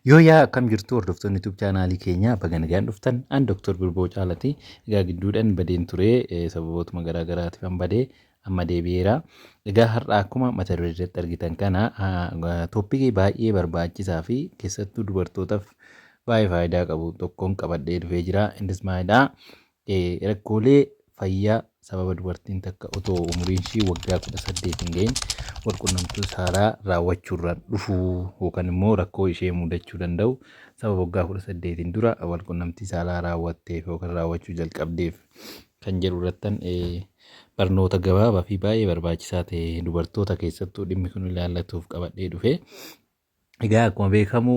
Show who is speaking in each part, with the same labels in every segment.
Speaker 1: Yoo yaa, akkam jirtu hordoftoonni YouTube chaanaalii keenyaa? Baga nagaan dhuftan. An Dr. Birboo Caalati. Egaa gidduudhaan badeen ture, sababootuma garaa garaatiif an badee amma deebi'eera. Egaa har'a akkuma mata duree irratti argitan kana topicii baay'ee barbaachisaa fi keessattuu dubartootaaf baay'ee faayidaa qabu tokkoon qabadhee dhufee jira. Innis maalidhaa? Rakkoolee fayyaa sababa dubartiin takka otoo umuriin ishii waggaa 18 hin gahin walqunnamtii saalaa raawwachuurraan dhufuu yookaan immoo rakkoo ishee mudachuu danda'u sababa waggaa 18n dura walqunnamtii saalaa raawwatteef yookaan raawwachuu jalqabdeef kan jedhu irrattan barnoota gabaabaa fi baay'ee barbaachisaa ta'e dubartoota keessattuu dhimmi kun ilaallatuuf qabadhee dhufe. Egaa akkuma beekamu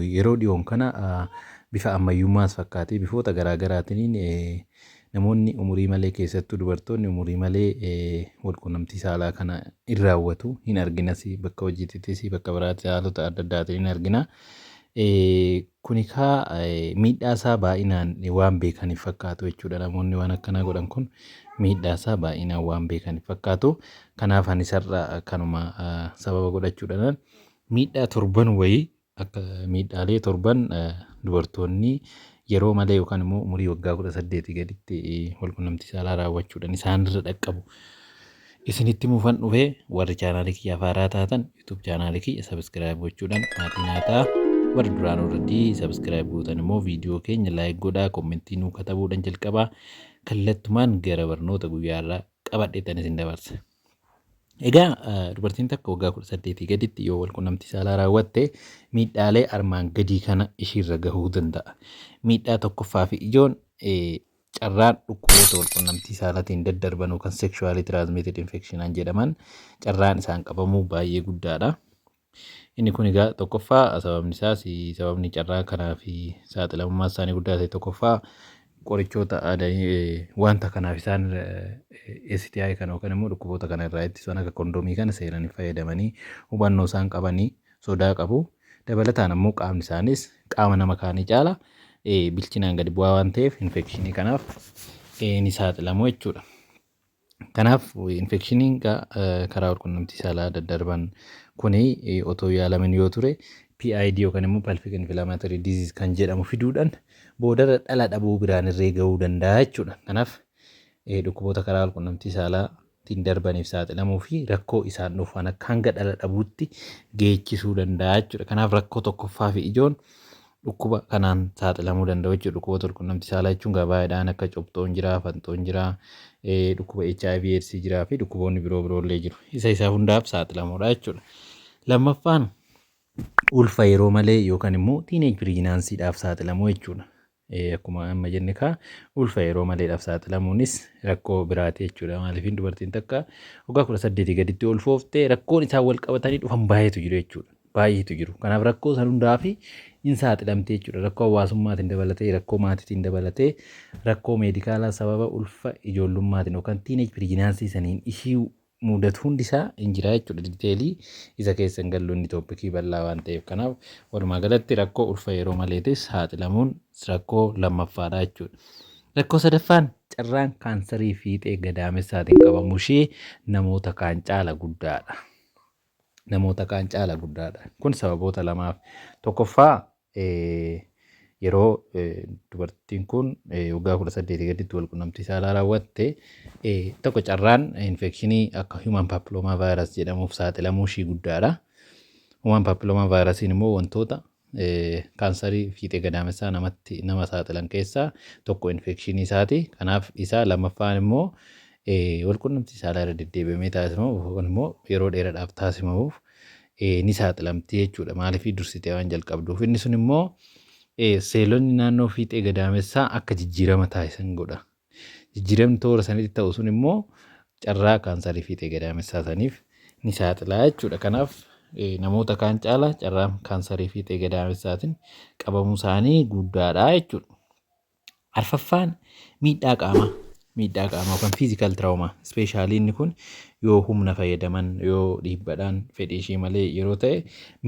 Speaker 1: yeroo dhiyoon kana bifa ammayyummaas fakkaatee bifoota garaa garaatiin namoonni umurii malee, keessattuu dubartoonni umurii malee walqunnamtii saalaa kana hin raawwatu, hin arginas, bakka hojiittis bakka biraatti haalota adda addaatiin hin argina. Kuni kaa miidhaa isaa baay'inaan waan beekaniif fakkaatu jechuudha. Namoonni waan akkanaa godhan kun miidhaa isaa baay'inaan waan beekaniif fakkaatu. Kanaaf ani isarra kanuma sababa godhachuudhaan miidhaa torban wayii, akka miidhaalee torban dubartoonni yeroo malee yookaan immoo umurii waggaa 18 gaditti walqunnamtii saalaa raawwachuudhaan isaanirra dhaqqabu isinitti mufan dhufee. Warri chaanaalii kiyyaaf haaraa taatan YouTube chaanaalii kiyya subscribe gochuudhaan maatii naa ta'a. Warri duraan already subscribe gootan immoo viidiyoo keenya like godhaa, commentii nuu katabuudhaan jalqabaa. Kallattumaan gara barnoota guyyaa irraa qabadheetan isin dabarsa. Egaa dubartiin takka waggaa 18 gaditti yoo walqunnamtii saalaa raawwatte miidhaalee armaan gadii kana ishiirra gahuu danda'a. Miidhaa tokkoffaa fi ijoon carraan dhukkuboota walqunnamtii saalaatiin daddarban yookaan sexually transmitted infection jedhaman carraan isaan qabamuu baay'ee guddaadha. Inni kun egaa tokkoffaa sababni isaas, sababni carraa kanaa fi saaxilamummaa isaanii guddaa ta'e, tokkoffaa qorichoota aadaa wanta kanaaf isaan STI kana yookaan immoo dhukkuboota kana irraa ittisuun akka kondomii kana seeraan hin fayyadamanii, hubannoo isaan qabanii sodaa qabu. Dabalataan ammoo qaamni isaanis qaama nama kaanii caala bilchinaan gadi bu'aa waan ta'eef infekshinii kanaaf ni saaxilamu jechuudha. Kanaaf infekshiniin karaa walqunnamtii saalaa daddarban kuni otoo yaalamin yoo ture PID yookaan immoo pelvic inflammatory disease kan jedhamu fiduudhaan boodarra dhala dhabuu biraan irree gahuu danda'a jechuudha. Kanaaf dhukkuboota karaa walqunnamtii saalaatiin darbaniif saaxilamuu fi rakkoo isaan dhufan akka hanga dhala dhabuutti geechisuu danda'a jechuudha. Kanaaf rakkoo tokkoffaa fi ijoon dhukkuba kanaan saaxilamuu danda'u jechuudha. Dhukkuboota walqunnamtii saalaa jechuun gabaadhaan akka cobxoon jira, fanxoon jira, dhukkuba HIV AIDS jiraa fi dhukkuboonni biroo biroollee jiru. Isa isaa hundaaf saaxilamuudha jechuudha. Lammaffaan ulfa yeroo malee yookaan immoo teenage pregnancyidhaaf saaxilamuu jechuudha. Akkuma amma jenne kaa ulfa yeroo maleedhaaf saaxilamuunis rakkoo biraati jechuudha. Maaliif dubartiin takka waggaa 18 gaditti ulfooftee rakkoon isaan wal qabatanii dhufan baay'eetu jiru jechuudha. Baay'eetu jiru. Kanaaf rakkoo san hundaa fi hin saaxilamte jechuudha. Rakkoo hawaasummaatiin dabalatee, rakkoo maatiitiin dabalatee, rakkoo medicalaa sababa ulfa ijoollummatiin yookaan teenage pregnancy saniin ishii mudatu hundi isaa hin jira jechuudha. Detailii isa keessa hin gallu, inni topicii bal'aa waan ta'eef. Kanaaf walumaa galatti rakkoo ulfa yeroo maleetis saaxilamuun rakkoo lammaffaadha jechuudha. Rakkoo sadaffaan carraan kaansarii fiixee gadaamessaatiin qabamuu ishee namoota kaan caala guddaadha. Namoota kaan caala guddaadha. Kun sababoota lamaaf. Tokkoffaa, yeroo dubartiin kun waggaa 18 gaditti walqunnamtii saalaa raawwatte tokko carraan infekshinii akka human papilloma virus jedhamuuf saaxilamuu ishii guddaadha. Human papilloma virusiin immoo wantoota kaansarii fiixee gadaamessaa namatti nama saaxilan keessaa tokko infekshinii isaati. Kanaaf isaa lammaffaan immoo walqunnamtii saalaa irra deddeebi'amee taasifamu yookaan immoo yeroo dheeraadhaaf taasifamuuf ni saaxilamti jechuudha. Maaliif? Dursitee waan jalqabduuf. Inni sun immoo seelonni naannoo fiixee gadaamessaa akka jijjiirama taasisan godha. Jijjiiramni toora sanitti ta'u sun immoo carraa kaansarii fiixee gadaamessaa saniif ni saaxila jechuudha. Kanaaf namoota kaan caala carraan kaansarii fiixee gadaamessaatiin qabamuu isaanii guddaadha jechuudha. Arfaffaan miidhaa qaamaa. Miidhaa qaamaa yookaan physical trauma. Especially inni kun yoo humna fayyadaman, yoo dhiibbaadhaan fedhii ishii malee yeroo ta'e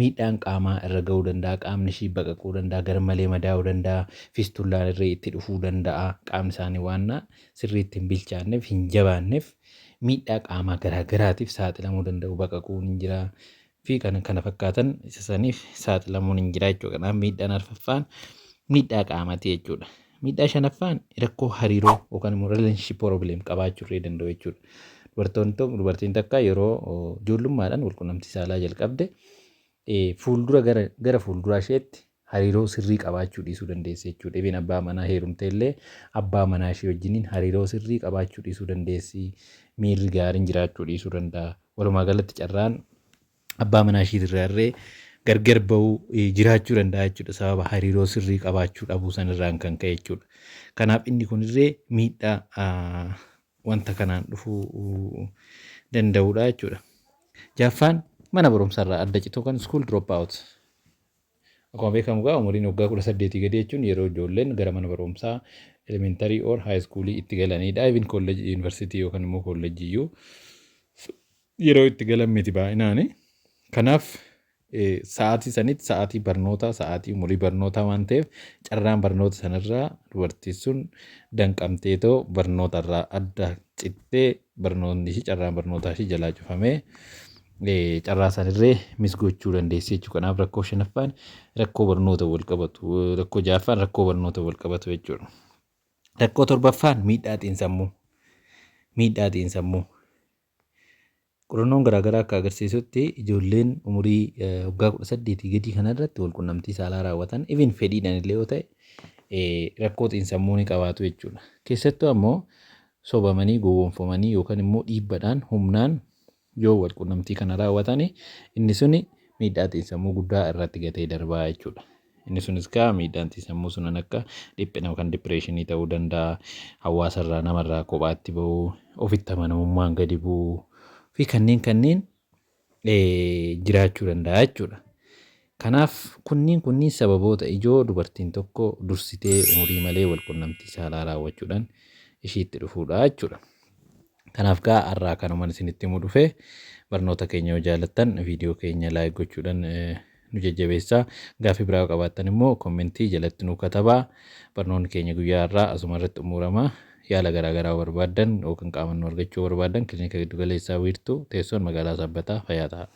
Speaker 1: miidhaan qaamaa irra gahuu danda'a. Qaamni ishii baqaquu danda'a, garmalee madaa'uu danda'a, fistulaan irra itti dhufuu danda'a. Qaamni isaanii waan sirriitti hin bilchaanneef, hin jabaanneef miidhaa qaamaa garaa garaatiif saaxilamuu danda'u. Baqaquun hin jira. fi kan kana fakkaatan isa saniif saaxilamuun hin jira jechuudha. Kanaaf miidhaan arfaffaan miidhaa qaamaati jechuudha. Miidhaa shanaffaan rakkoo hariiroo yookaan immoo relationship problem qabaachuu illee danda'u jechuudha. Dubartoonni tokko, dubartiin takka yeroo ijoollummaadhaan walqunnamtii saalaa jalqabde, fuuldura gara fuulduraa isheetti hariiroo sirrii qabaachuu dhiisuu dandeessi jechuudha. Dhibeen abbaa manaa heerumte illee abbaa manaa ishee wajjiniin hariiroo sirrii qabaachuu dhiisuu dandeessi. Miirri gaariin jiraachuu dhiisuu danda'a. Walumaa galatti carraan abbaa manaa ishee irraa illee gargar bahuu jiraachuu danda'a jechuudha. Sababa hariiroo sirrii qabaachuu dhabuu sanirraan kan ka'e jechuudha. Kanaaf inni kunillee miidhaa wanta kanaan dhufuu danda'udha jechuudha. Jaaffaan mana barumsaarraa adda cituu kan school drop out. Akkuma beekamu egaa umuriin waggaa 18 gadi jechuun yeroo ijoolleen gara mana barumsaa elementary or high schoolii itti galanidha. Even kolleejii, yuunivarsiitii yookaan immoo kolleejii iyyuu yeroo itti galan miti baay'inaani. Kanaaf sa'aatii sanitti sa'aatii barnootaa, sa'aatii umurii barnootaa waan ta'eef, carraan barnoota sanarraa dubartiin sun danqamteetoo barnootarraa adda cittee, barnoonni ishii, carraan barnootaa ishii jalaa cufamee, carraa sanirree miss gochuu dandeessi jechuudha. Kanaaf rakkoo shanaffaan rakkoo barnoota wal qabatu, rakkoo ja'affaan rakkoo barnoota wal qabatu jechuudha. Rakkoo torbaffaan miidhaa xiinsammuu. Miidhaa xiinsammuu. Qorannoon garaagaraa akka agarsiisutti, ijoolleen umurii waggaa 18 gadii kanarratti wal qunnamtii saalaa raawwatan, even fedhiidhaan illee yoo ta'e, rakkoo xiinsammuu ni qabaatu jechuudha. Keessattuu ammoo sobamanii, gowwoomfamanii yookaan immoo dhiibbadhaan, humnaan yoo wal qunnamtii kana raawwatan, inni suni miidhaa xiinsammuu guddaa irratti gatee darbaa jechuudha. Inni sunis kaa miidhaan xiinsammuu sunan akka dhiphina yookaan depressionii ta'uu danda'a, hawaasarraa, namarraa kophaatti bahuu, ofitti amanamummaan gadi bu'uu fi kanneen jiraachuu danda'a jechuudha. Kanaaf kunniin sababoota ijoo dubartiin tokko dursitee umurii malee wal qunnamtii saalaa raawwachuudhaan ishiitti dhufuudha jechuudha. Kanaaf gaa har'aa kanumaan isinitti himuu dhufe. Barnoota keenya yoo jaalattan viidiyoo keenya like gochuudhaan nu jajjabeessaa. Gaaffii biraa yoo qabaattan immoo commentii jalatti nu katabaa. Barnoonni keenya guyyaa har'aa asuma irratti xumurama. Yaala garaa garaa barbaaddan yookaan qaama nu argachuu barbaaddan, kilinika giddu galeessaa Wiirtuu, teessoon magaalaa Sabbataa. Fayyaa ta'a.